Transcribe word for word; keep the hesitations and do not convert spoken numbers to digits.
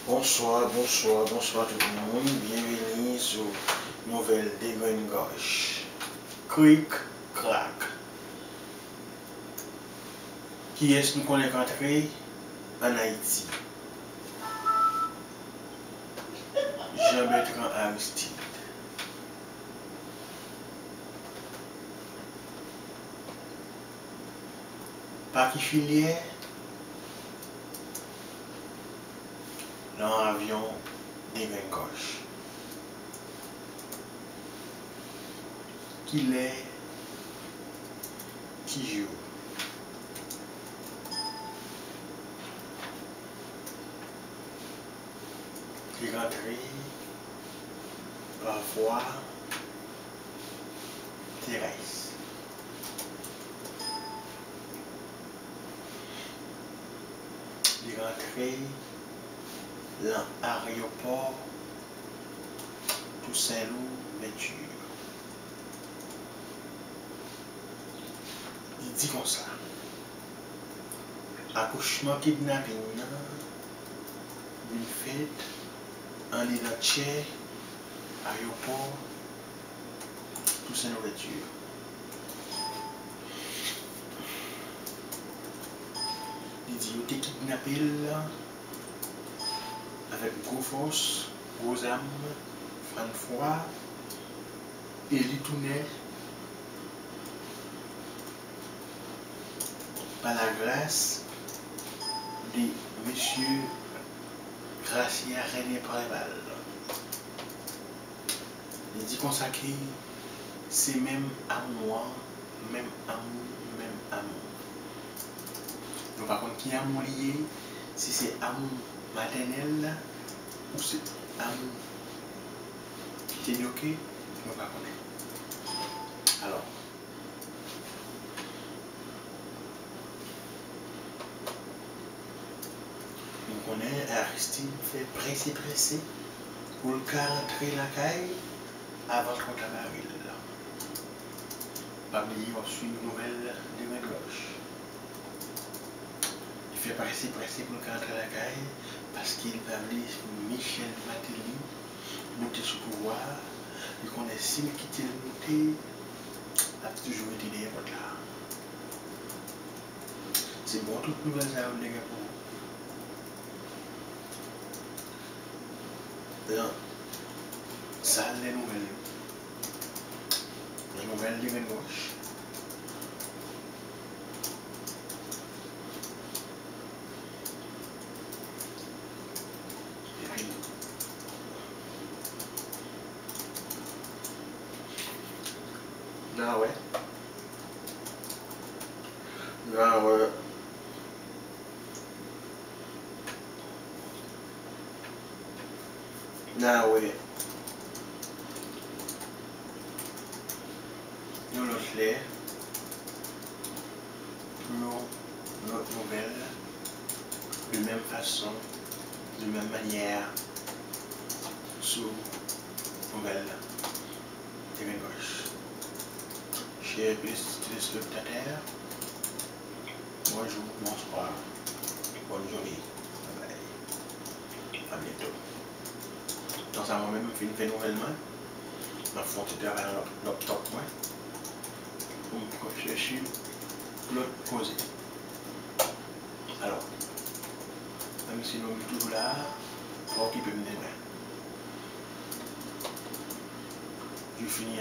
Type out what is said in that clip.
Bonswa, bonswa, bonswa tout moun. Byenveni sou nouvèl Degrenngòch. Krik, krak. Kiyès nou konnen k antre ann Ayiti? Jean Bertrand Aristide. Pa ki filyè? Nan avyon Degrenngòch. Kilè? Ki jou? Li rantre pa vwa terès. Li rantre nan aryopò Toussaint Louverture. Li di konsa, akouchman kidnaping nan vin fèt andedan tchè ayewopò Toussaint Louverture. Li di yo te kidnape l avèk gwo fòs, gwo zam, fann fwa, e li tounen pa la gras de mesye Gracia René Préval. Li di konsa ke se menm amou an, menm amou, menm amou. Nou pa konn ki amou li ye, si se amou matènèl ou se amou ki te nyoke, nou pa konnen. Alò, nou konnen Aristide fè prese prese pou l ka rantre lakay avan twò ta bare l. Pa bliye w ap swiv nouvèl Degrenngòch. Li fè prese prese pou l ka rantre lakay paske li pa vle Michel Martelly moute sou pouvwa a. Li konnen si l kite l moute, l ap toujou rete dèyè pòt la. Se bon tout nouvèl sa yo m te gen pou ou. Lan sal de nouvèl yo. Nan nouvèl Degrenngòch. Epi, n a wè. N a wè. N a wè yon lòt lè pou yon lòt nouvèl, de menm fason, de menm manyè, sou nouvèl Degrenngòch. Chè telespektatè, bonjou, bonswa, bòn jounen. Babay. A byento. Tan sa mwen menm m fin fè nouvèl mwen, m ap fè yon ti travay nan lap-, laptop mwen pou m chèche lòt koze. Alò, menm si nou toujou la, pa okipe m de mwen. Yo fini